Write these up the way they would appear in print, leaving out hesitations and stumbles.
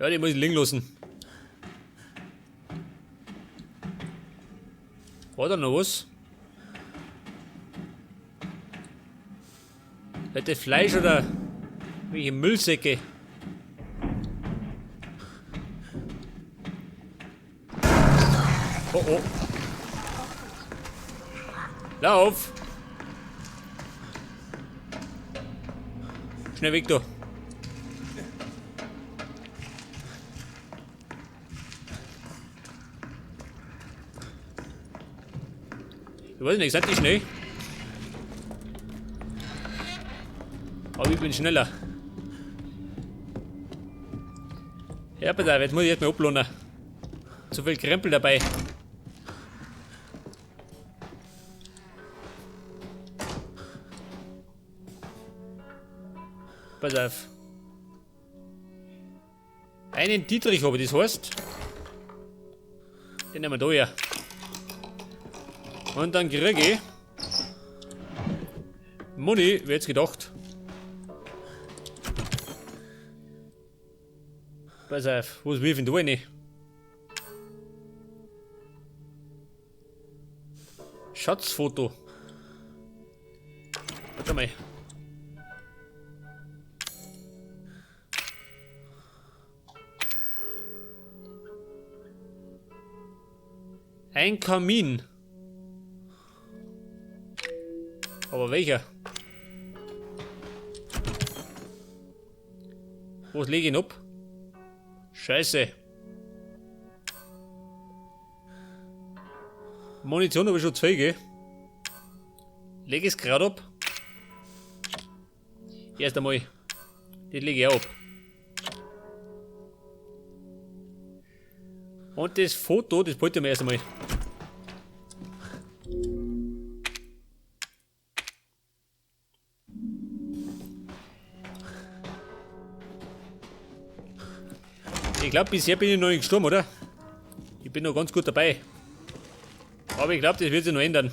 Ja, die muss ich liegen lassen. War da noch was? Hätte Fleisch oder welche Müllsäcke? Oh oh. Lauf! Schnell weg da. Ich weiß nicht, seid ihr schnell? Aber ich bin schneller. Ja, pass auf, jetzt muss ich erstmal ablohnen. Zu viel Krempel dabei. Pass auf. Einen Dietrich habe ich, das heißt. Den nehmen wir da her. Und dann kriege ich Money, wer hätte gedacht. Pass auf, was wirf ich denn da rein? Schatzfoto. Warte mal. Ein Kamin. Aber welcher? Was lege ich ihn ab? Scheiße. Munition habe ich schon zwei, gell? Leg es gerade ab. Erst einmal. Das lege ich auch ab. Und das Foto, das wollte ich mir erst einmal. Ich glaub, bisher bin ich noch nicht gestorben, oder? Ich bin noch ganz gut dabei. Aber ich glaub, das wird sich noch ändern.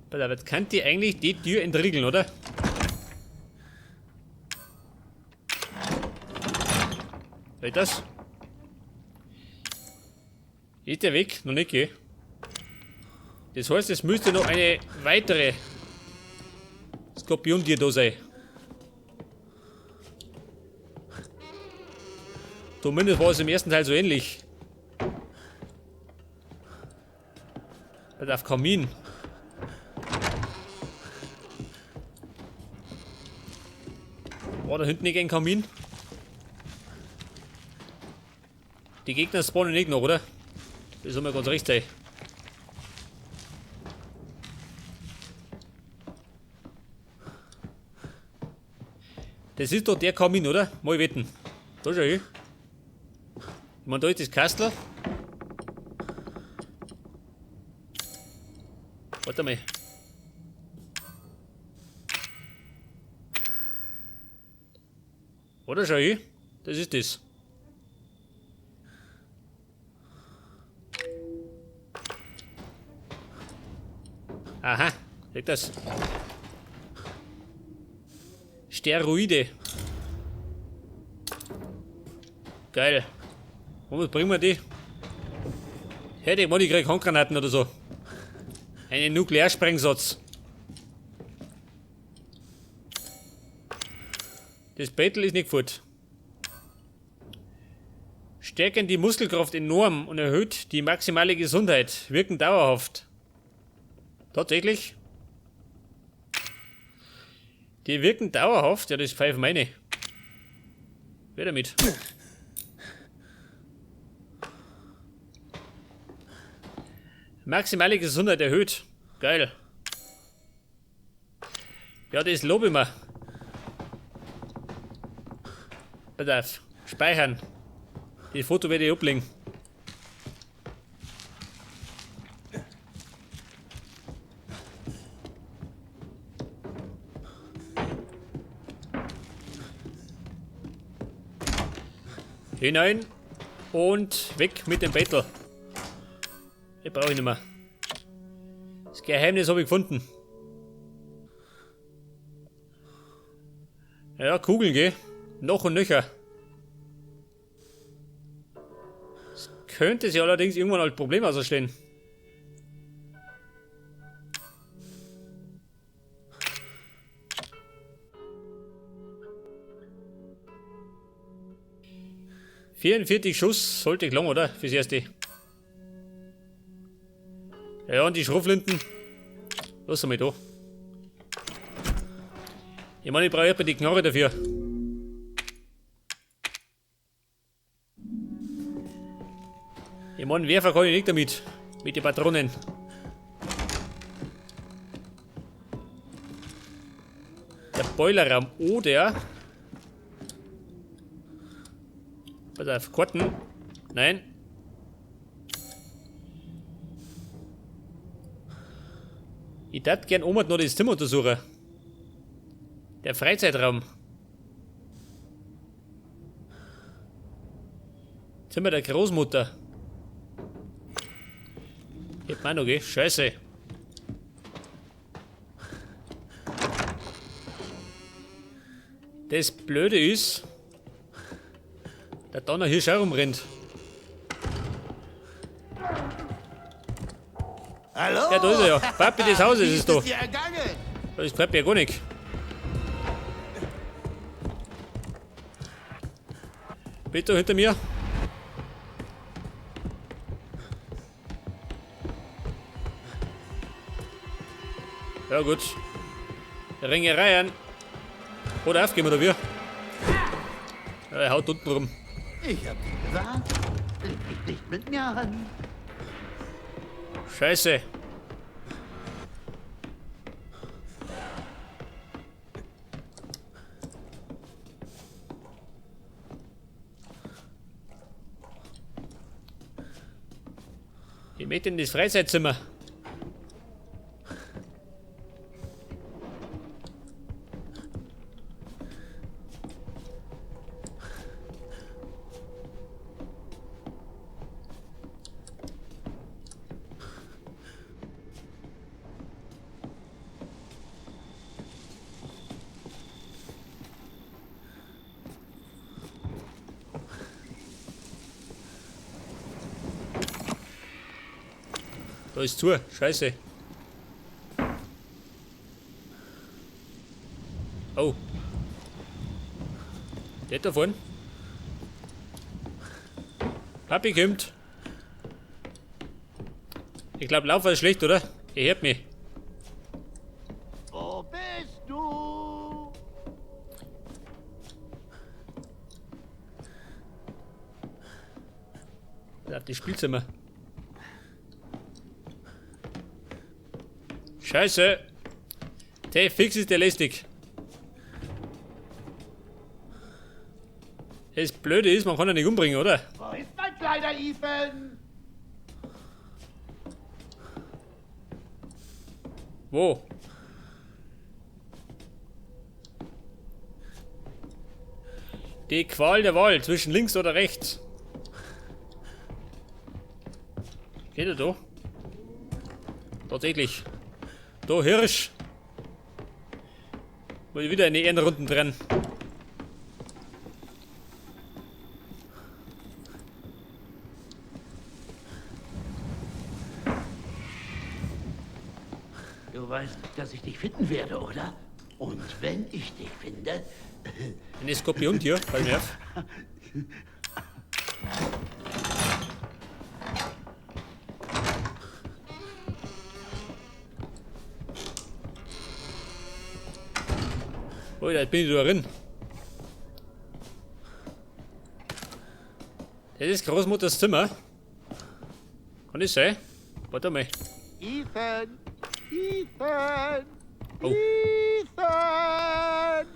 Pass auf, jetzt kann die eigentlich die Tür entriegeln, oder? Soll ich das? Ist der weg? Noch nicht, gell? Das heißt, es müsste noch eine weitere Skorpiontier da sein. Zumindest war es im ersten Teil so ähnlich. Pass auf, Kamin. War da hinten nicht ein Kamin? Die Gegner spawnen nicht noch, oder? Das soll mir ganz recht sein. Das ist doch der Kamin, oder? Mal wetten. Da schau ich. Ich mein, da ist das Kastel. Warte mal. Oder schau ich? Das ist das. Aha, seht das? Steroide. Geil. Und was bringen wir die? Hätte ich mal, ich krieg Handgranaten oder so. Einen Nuklearsprengsatz. Das Battle ist nicht fort. Stärken die Muskelkraft enorm und erhöht die maximale Gesundheit. Wirken dauerhaft. Tatsächlich? Die wirken dauerhaft? Ja, das pfeifen meine. Wer damit? Maximale Gesundheit erhöht. Geil. Ja, das lobe ich mir. Pass auf. Speichern. Die Foto werde ich ablegen. Hinein und weg mit dem Battle. Den brauche ich nicht mehr. Das Geheimnis habe ich gefunden. Ja, Kugeln, gell? Noch und nöcher. Das könnte sich allerdings irgendwann als Problem ausstellen. 44 Schuss sollte gelungen, oder? Fürs Erste. Ja, und die Schrotflinten. Lass mal da. Ich meine, ich brauche erstmal die Knarre dafür. Ich meine, werfen kann ich nicht damit. Mit den Patronen. Der Boilerraum oder... Pass auf, Karten. Nein. Ich darf gern oben noch das Zimmer untersuchen. Der Freizeitraum. Zimmer der Großmutter. Hätte man noch, gell? Scheiße. Das Blöde ist, der Donner hier schon rumrennt. Hallo? Ja, da ist er ja. Papi des Hauses ist da. Wie ist es dir ergangen? Das gefällt mir ja gar nicht. Bitte hinter mir. Ja gut. Ringereien. Oder aufgehen oder wir? Ja, er haut unten rum. Ich hab dich gewarnt. Leg dich nicht mit mir an. Scheiße. Ich möchte in das Freizeitzimmer. Da ist zu, scheiße. Oh. Der da vorne. Papi kommt. Ich glaub, Laufen ist schlecht, oder? Er hört mich. Wo bist du? Ja, das Spielzimmer. Scheiße! Der fix ist der lästig. Das Blöde ist, man kann ihn nicht umbringen, oder? Wo ist mein kleiner Ethan? Wo? Die Qual der Wahl zwischen links oder rechts. Geht er da? Tatsächlich. Da, Hirsch! Mal wieder eine Ehrenrunden dran. Du weißt, dass ich dich finden werde, oder? Und wenn ich dich finde... Eine Skorpion-Tier, fällt mir auf. Oh, da bin ich da drin. Das ist Großmutters Zimmer. Kann das sein? Warte mal. Ethan! Ethan! Oh. Ethan!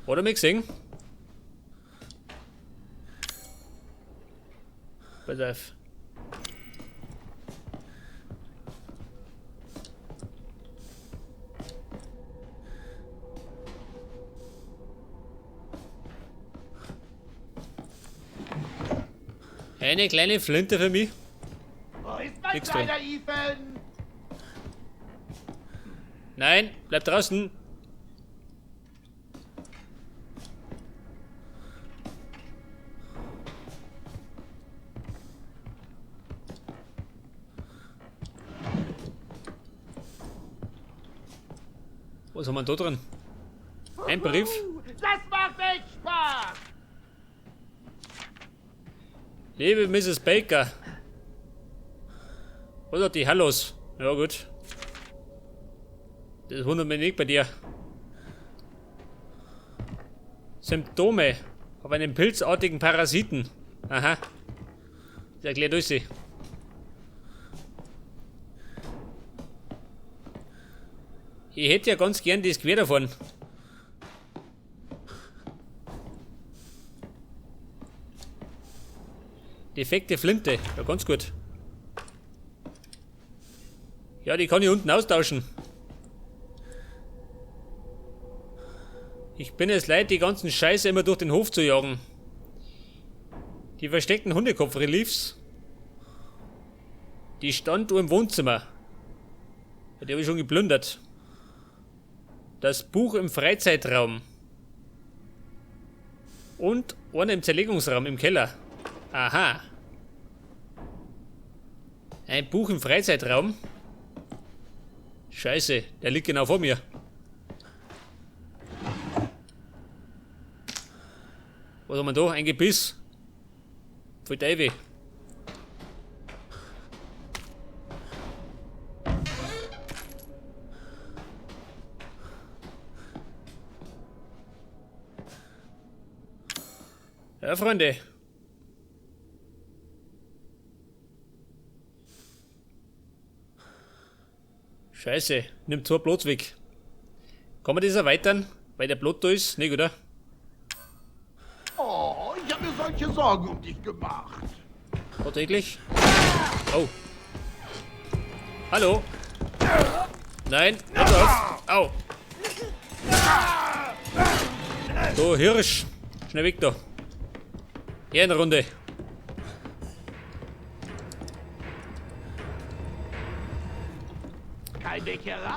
Hat er mich gesehen? Pass auf. Eine kleine Flinte für mich. Wo ist mein Nix drin. kleiner Ethan? Nein, bleib draußen. Was haben wir da drin? Ein Brief. Das macht echt Spaß! Liebe Mrs. Baker. Oder die Hallos. Ja gut. Das wundert mich nicht bei dir. Symptome auf einen pilzartigen Parasiten. Aha. Das erklärt uns sie. Ich hätte ja ganz gern das Gewehr davon. Defekte Flinte. Ja, ganz gut. Ja, die kann ich unten austauschen. Ich bin es leid, die ganzen Scheiße immer durch den Hof zu jagen. Die versteckten Hundekopf-Reliefs. Die Standuhr im Wohnzimmer. Ja, die habe ich schon geplündert. Das Buch im Freizeitraum. Und einer im Zerlegungsraum im Keller. Aha. Ein Buch im Freizeitraum. Scheiße, der liegt genau vor mir. Was haben wir da? Ein Gebiss. Voll Teufel. Ja, Freunde. Scheiße, nimmt zwei Platz weg. Kann man das erweitern? Weil der Plot da ist? Nicht, oder? Oh, ich habe mir solche Sorgen um dich gemacht. Tatsächlich? Oh. Hallo? Nein, hör auf. Au. Du Hirsch. Schnell weg da. Hier eine Runde.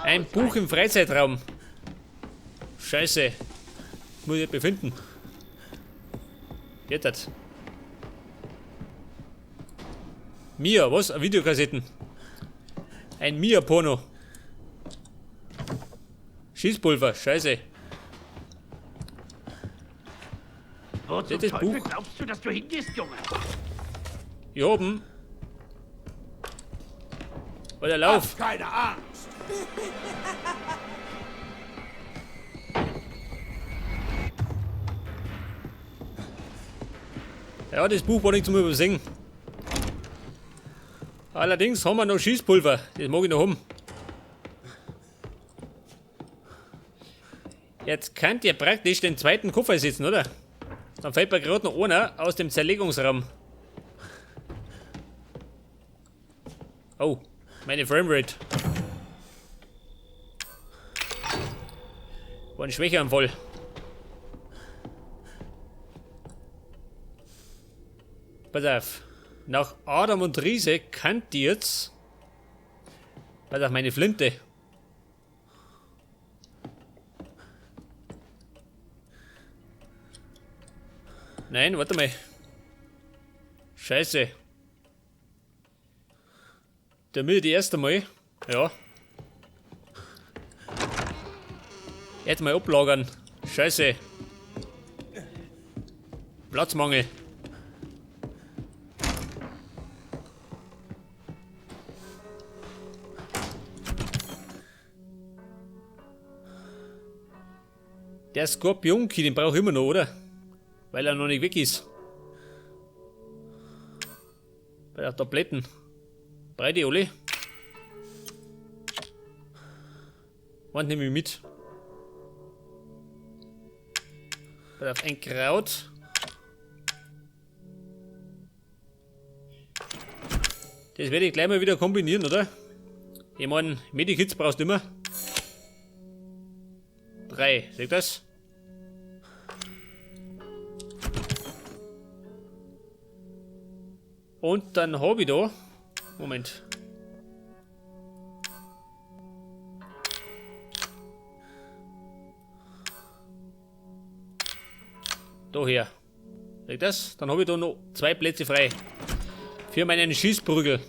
Ein Buch im Freizeitraum. Scheiße. Muss ich befinden. Geht das? Mia, was? Videokassetten. Ein Mia-Porno. Schießpulver, scheiße. Wo zum Das Teufel Buch. glaubst du, dass du hingehst, Junge? Hier oben. Oder lauf. Hab keine Angst. Ja, das Buch war nicht zum Übersehen. Allerdings haben wir noch Schießpulver. Das mag ich noch haben. Jetzt könnt ihr praktisch den zweiten Koffer setzen, oder? Dann fällt mir gerade noch einer aus dem Zerlegungsraum. Oh, meine Framerate. War ein Schwächeanfall. Pass auf. Nach Adam und Riese kannt ihr jetzt. Pass auf, meine Flinte. Nein, warte mal. Scheiße. Der will die erste Mal. Ja. Jetzt mal ablagern. Scheiße. Platzmangel. Der Skorpion-Key, den brauche ich immer noch, oder? Weil er noch nicht weg ist. Bei den Tabletten. Breite alle. Wann nehme ich mit? Auf ein Kraut. Das werde ich gleich mal wieder kombinieren, oder? Ich mein, Medikits brauchst du immer. 3, seht ihr das? Und dann hab ich da. Moment. Daher. Seht das? Dann habe ich da noch 2 Plätze frei. Für meinen Schießprügel.